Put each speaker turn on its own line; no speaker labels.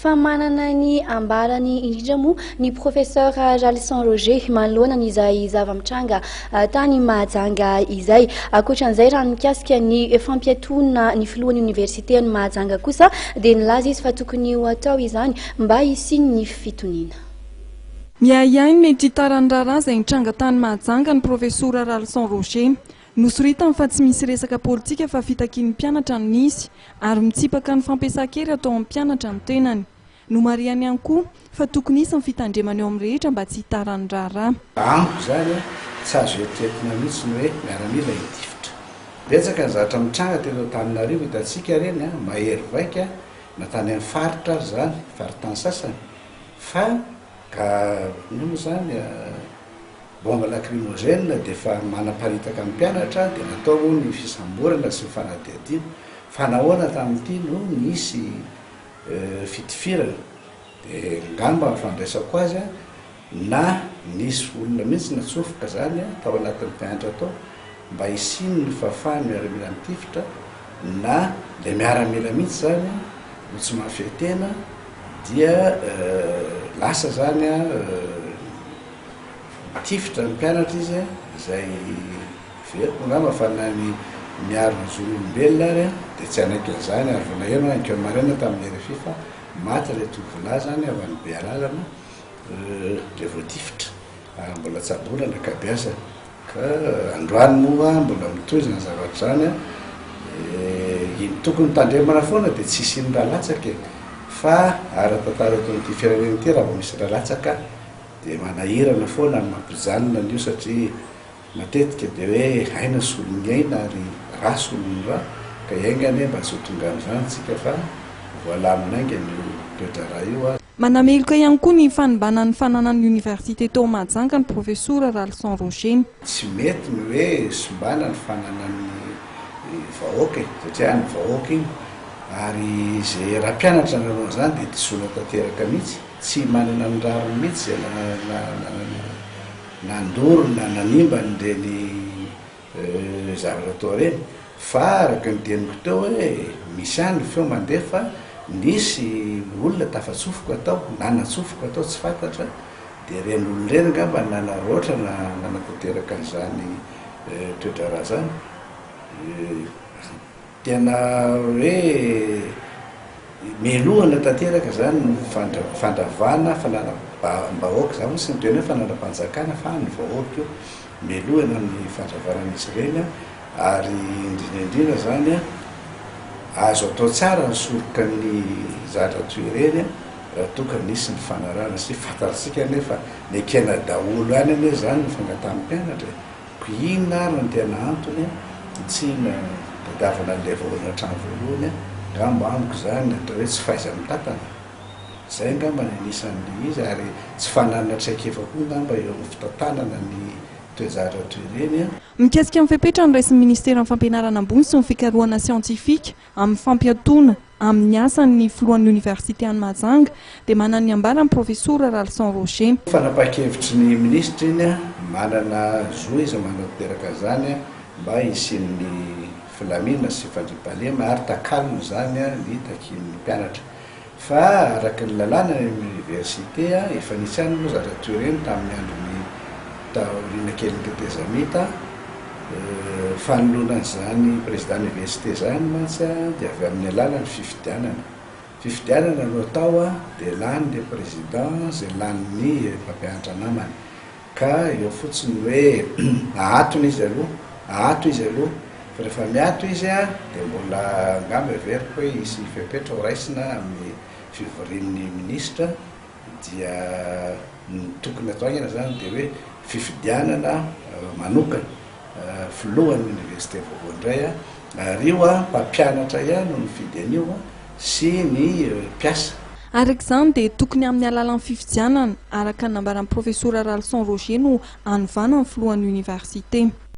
Fa manana ny ambarany indrindra moa ny Professeur Ralison Roger manoloana an'izay zava-mitranga tany Mahajanga izay. Ankoatran'izay, raha ny mikasika ny fampiatoana ny filohan'ny oniversiten'i Mahajanga kosa dia nilaza izy fa tokony ho atao izany mba hisian'ny fitoniana.
Miahiahy ny mety hitaran'ny raharaha izay nitranga tany Mahajanga ny Profesora Ralison Roger. Nosoritany fa tsy misy resaka politika fa fitakian'ny mpianatra no nisy ary mitsipaka ny fampiasan-kery atao amin'ny mpianatra ny tenany. Nomarihany ihany koa fa tokony hisy ny fitandremana eo amin'ny rehetra mba tsy hitaran'ny raharaha.
Amiko izany tsy azo eritreretina mihitsy ny hoe miaramila hitifitra. Betsaka ny zavatra mitranga teto Antananarivo hitantsika ireny, mahery vaika na tany amin'ny faritra ary izany, faritany sasany, fa ka inona moa izany, Bombe lacrymogène dia efa manaparitaka ny mpianatra dia natao moa ny fisamborana sy ny fanadihadiana fa nahoana tamin'ity no nisy fitifirana dia ngamba ny fandraisako azy na nisy olona mihitsy natsofoka zany tao anatin'ny mpianatra tao mba hisian'ny fahafahan'ny miaramila mitifitra na le miaramila mihitsy zany no tsy mahafehy tena dia lasa zany Nitifitra ny mpianatra izy izay heveriko angamba fa na ny miaro ny zon'olombelona ary dia tsy hanaiky an'izany ary vao naheno aho aninkeo maraina tamin'ny rfi fa maty ilay tovolahy izany avy any Bealalana ilay voatifitra ary mbola tsaboina ny ankabeazany ka androany moa mbola mitohy izany zavatra izany iny tokony tandremana foana dia tsy hisian'ny ra latsaka e fa ara-tantara eto amin'ity firenena ity raha vao misy ra latsaka Dia manahirana foana ny mampijanona an'io satria matetika dia hoe aina solon'ny aina ary ra solon'ny ra ka enga anie mba tsy ho tonga amin'izany tsika fa voalamina haingana io toe-draharaha io a.
Manameloka ihany koa ny fanimbana ny fananan'ny oniversite tao Mahajanga ny Profesora Ralison Roger.
Tsy mety ny hoe simbana ny fananan'ny vahoaka e, satria an'ny vahoaka iny ary izay raha mpianatra nanao an'izany dia disoana tanteraka mihitsy. Tsy manana ny rariny mihitsy izay nandoro na nanimba an'ireny zavatra toa ireny fa araka ny teniko teo hoe misy ihany ny feo mandeha fa nisy olona tafatsofoka tao na natsofoka tao tsy fantatra dia ireny olona ireny angamba nanaraotra na nanatanteraka an'izany toe-draharaha izany. Tena hoe melohana tanteraka izany ny fandravana fananam-bahoaka, za moa tsy niteny hoe fananam-panjakana fa ny vahoaka io, melohana ny fandravana an'izy ireny ary indrindra indrindra izany azo atao tsara ny soroka ny zavatra toy ireny raha toa ka nisy ny fanarahana satria fantatsika anie fa nekena daholo ihany anie izany ny fangatahan'ny mpianatra e. Ko inona ary no tena antony tsy nitadiavana an'ilay vahaolana hatramin'ny voalohany? Angamba amiko izany ny atao hoe tsy fahaiza-mitantana. Izay angamba ny anisan'ilay izy ary tsy fananana traikefa koa angamba eo amin'ny fitantanana ny toe-javatra toy ireny.
Mikasika ny fepetra noraisin'ny Ministeran'ny Fampianarana Ambony sy ny Fikarohana Siantifika amin'ny fampiatoana amin'ny asany ny filohan'ny oniversite any Mahajanga dia manana ny ambarany Profesora Ralison Roger.
Fanapahan-kevitry ny minisitra iny, manana zo izy manatanteraka an'izany mba hisian'ny filaminana sy fandriampahalemana ary takalony izany ny takian'ny mpianatra. Fa araka ny lalàna any amin'ny oniversite, efa nisy ihany moa zavatra toy ireny tamin'ny andron'ny taoriana kelin'ny tetezamita, fanoloana an'izany président université izany mantsy dia avy amin'ny alalan'ny fifidianana. Fifidianana no atao dia lany ilay président izay lanin'ny mpampianatra namany. Ka eo fotsiny ny hoe ahatona izy aloha, ahato izy aloha, fa rehefa miato izy dia mbola angamba heveriko hoe hisy fepetra ho raisina amin'ny fivorian'ny minisitra dia ny tokony atao haingana izany dia hoe fifidianana manokana filohan'ny oniversite vaovao indray ary io mpampianatra ihany no mifidy an'io sy ny mpiasa.
Araka izany dia tokony amin'ny alalan'ny fifidianana, araka ny nambaran'ny Profesora Ralison Roger no hanovana ny filohan'ny oniversite.